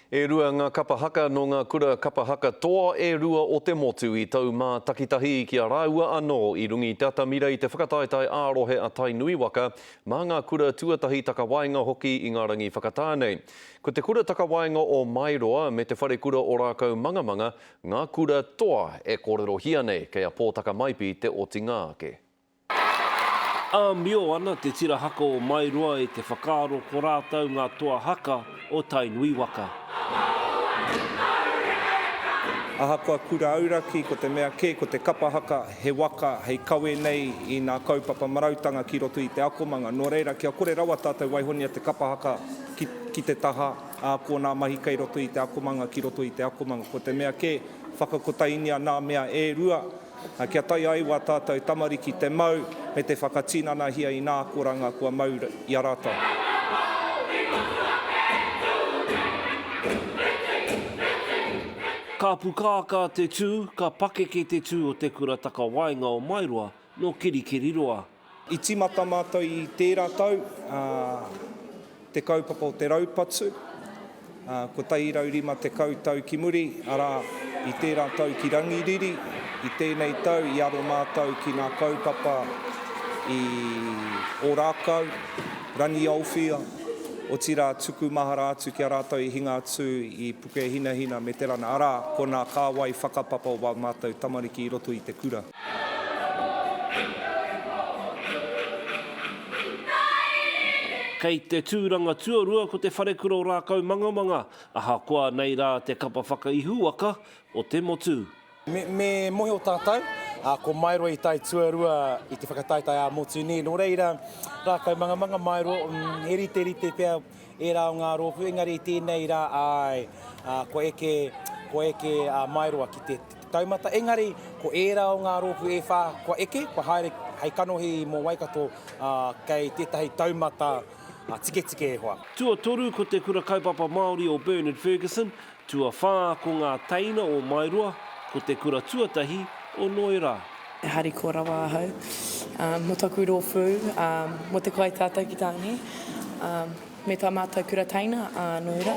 E rua ngā kapa haka nō ngā kura kapa haka toa e rua o te motu i tau mātakitahi ki a rāua anō i runga i te atamira i te whakataetae ā-rohe a Tainui waka mā ngā kura tuatahi takawaenga hoki i ngā rangi whakatā nei. Ko te Kura Takawaenga o Maeroa me te Wharekura o Rākaumangamanga ngā kura toa e kōrerohia nei, kei a Pōtaka Maipi te otinga ake. Āmio ana te tira haka o Maeroa i te whakaaro ko rātou ngā toa haka o Tainui waka. Ahakoa kura auraki, ko te mea kē ko te kapa haka he waka hei kawe nei i nā kaupapa marautanga ki roto i te akomanga. Nō reira, kia kore rawa tātou waihonia te kapa haka ki, ki te taha, ā, ko nā mahi kei roto i te akomanga ki roto i te akomanga. Ko te mea kē, whakakotahinia nā mea e rua, Kia tae ai wā tātou tamariki te mau me te whakatinanahia i nā akoranga kua mau i a rātou. Ka pukākā te tū, ka pakeke te tū o te kura takawaenga o Maeroa nō Kirikiriroa. I tīmata mātou i tērā tau, te kaupapa o te raupatu, 150 tau ki muri, arā, i tērā tau ki Rangiriri, i tēnei tau i aro mātou ki ngā kaupapa i Ōrākau, Rangiaowhia, otirā tuku mahara atu ki a rātou i hinga atu i Pukehinahina me Te Rana, arā, ko nā kāwai whakapapa o wā mātou tamariki i roto i te kura. Kei te tūranga tuarua ko te wharekura o Rākaumangamanga, ahakoa nei rā te kapa whakaihuwaka o te motu. Me mohio tātou, ko Maeroa i tae tuarua i te whakataetae ā-motu nei, nō reira, Rākaumangamanga, Maeroa, he riterite pea ērā o ngā rōpū, engari i tēnei rā, āe, kua eke, kua eke a Maeroa ki te taumata, engari ko ērā o ngā rōpū e whā kua eke, kua haere hei kanohi mō Waikato, ā, kei tētahi taumata tiketike e hoa. Tuatoru ko te Kura Kaupapa Māori o Bernard Fergusson, tuawhā ko ngā teina o Maeroa, ko te kura tuatahi o Noera. He harikoa rawa ahau mō taku rōpū, mō te kai tātou ki tāne, me tā mātou kura teina a Noera.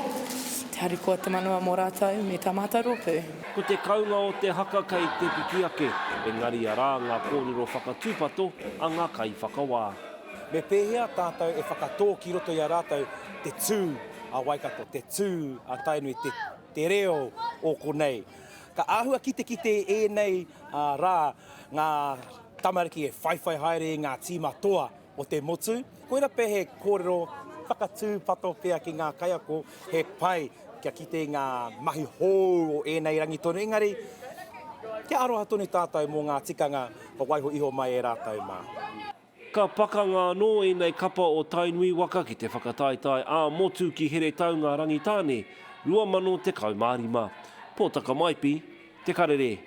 Te harikoa te manawa mō rātou me tā mātou rōpū. Ko te kaunga o te haka kei te piki ake, engari arā ngā kōrero whakatūpato a ngā kaiwhakawā. Me pēhea tātou e whakatō ki roto i a rātou te tū a Waikato, te tū a Tainui, te, te reo o konei. Ka āhua kitekite ēnei rā ngā tamariki e whaiwhai haere i ngā tīma toa o te motu. Koira pea he kōrero whakatūpato pea ki ngā kaiako, he pai kia kite i ngā mahi hou o ēnei rangi tonu, engari kia aroha tonu tātou mō ngā tikanga kua waiho iho mai e rātou mā. Ka pakanga anō ēnei kapa o Tainui waka ki te whakataetae ā-motu ki Heretaunga Rangitāne 2015. Pōtaka Maipi, Te Karere.